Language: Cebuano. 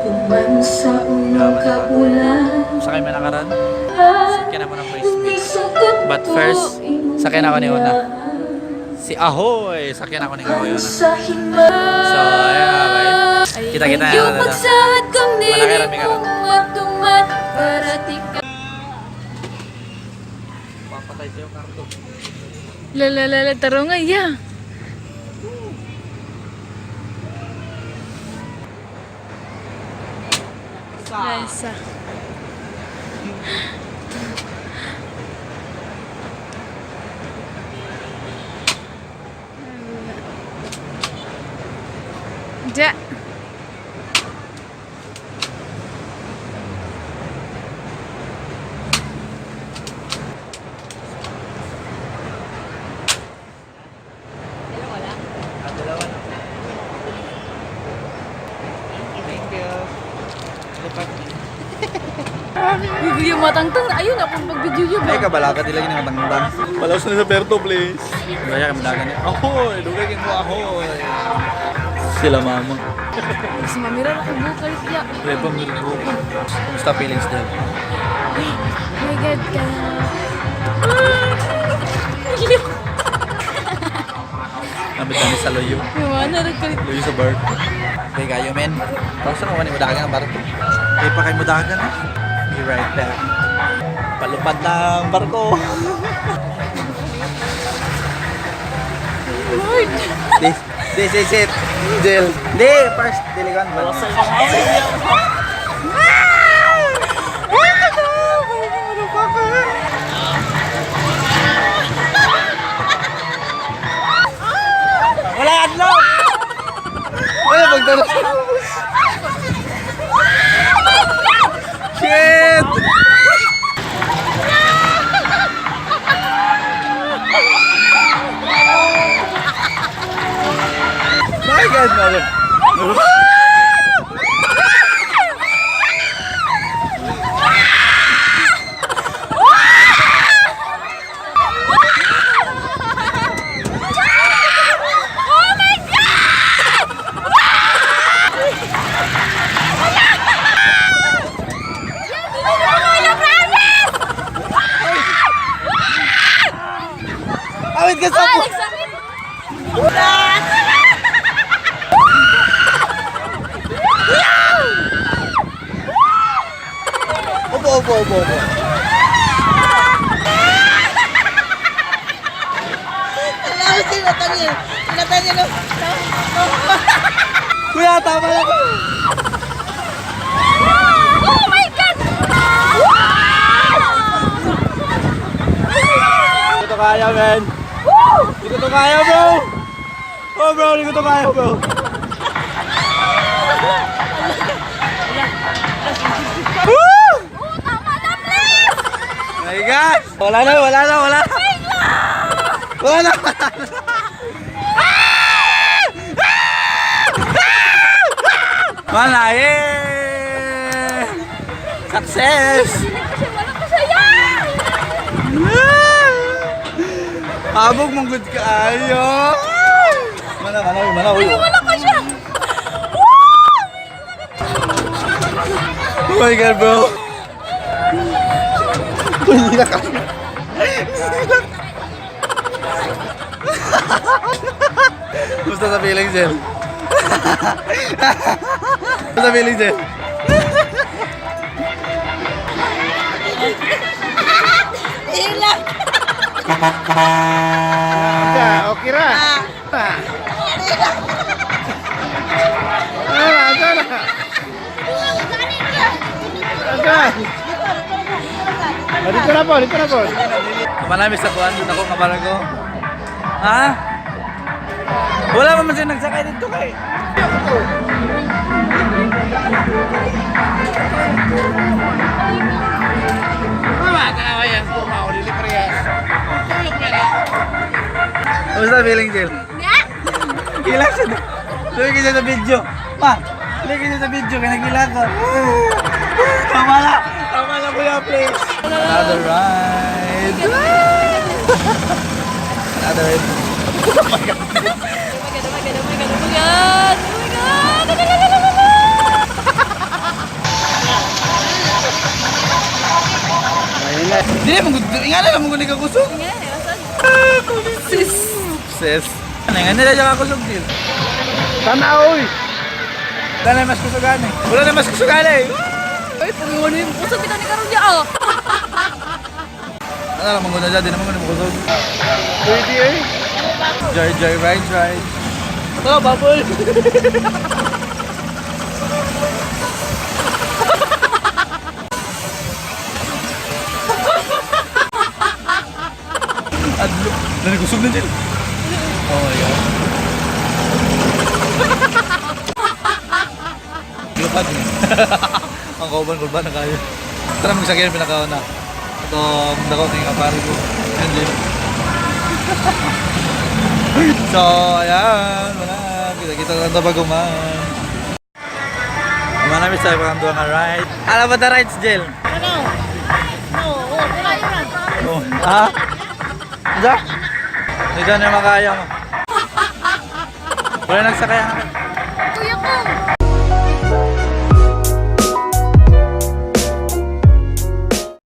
Human sa unang kabulan. Sakay man nakaran. Sakyan ako ng frisbee. But first, sakyan ako ni Una. Si Ahoy! Sakyan ako ni Ahoy Una. Sa hima. So, ayan, okay. Kita-kita na Yung na. pagsahad kang Malaki rami ka ron. mong matuman para di ka Papatay sa'yo, karto. La la la la, taro nga, yeah. Nice. Ja. Ah, dalawa na. Thank you. Lipat. Yung matangtang, ayun akong pag-video yun. Ay, kabala ka nila ginatangtang. Palaos na sa Berto, please. Gaya kami dagan niya. Ahoy! Dugay mo, ahoy! Sila mama. Si Mami ra ako bukal siya. Repa mo. Kumusta feelings din? Oh my God, kaya. Namit namin sa loyo. Yung mga naragkalit. Loyo sa bar. Okay, kayo, men. Tapos na naman ni Mudagan ang barko. Okay pa kay Mudagan, eh. Be right back. Palupad ng barko. Lord! This is it. Jill. Di, first, diligan. Wala adlaw! Wala pagdala. Shit! My God, mother. Awit ka sa Opo, opo, opo, opo. Kuya, tama lang. Oh my God! Hindi ko to kaya, man. Hindi ko to kaya, bro. Oh, bro, hindi ko to kaya, bro. Woo! Tama na, please! My God! Wala na, wala na, wala na. Wala na, wala na. Wala, eh! Success! Kasi wala ko saya! Abog mong good kaayo. Mana, mana, mana, uy. Wala ko siya! Oh my God, bro. Hindi na kaya. Hindi na. Kumusta sa feeling, Zel? Kumusta sa feeling, Zel? Okay ra. Ah. Ah, asa na? Asa? Ah, dito na po, dito na po. Kumalami sa kuan, ako kabarago. Ha? Wala pa man siya nagsakay dito kay. Kumusta feeling, Jill? Gila siya. Lagi siya sa video. Ma, lagi siya sa video kaya nagila ko. Tama na. Tama na, kuya, please. Another ride. Another ride. Oh my God, oh my God, oh my God, oh my God! Oh my God! ni kakusog. Sis. Sis. Ano nga nila siya kakusog din. Tanaw oy. Wala na mas kusugan eh. Wala na mas kusugan eh. Ay, pag-iwan yung kusog bitaw ni karon niya oh. Ano lang manguna dyan, di naman ko kusog. Pwede eh. Joy, joy, ride, ride. Oh, bubble! Adlo. Nanikusog na dyan. Oh my God. Lupad niya. Ang kauban ko ba na kayo? Tara magsakyan pinakauna. Ito, dako kay kapare ko. Yan, Jim. So, ayan, wala. Kita-kita lang ito bago man. Manami sa ibang duwa nga ride. Alam ba the rides, Jill? Ano? Oh, ha? Diyan? Dito na makaya mo. Wala nagsakay ang Kuya ko.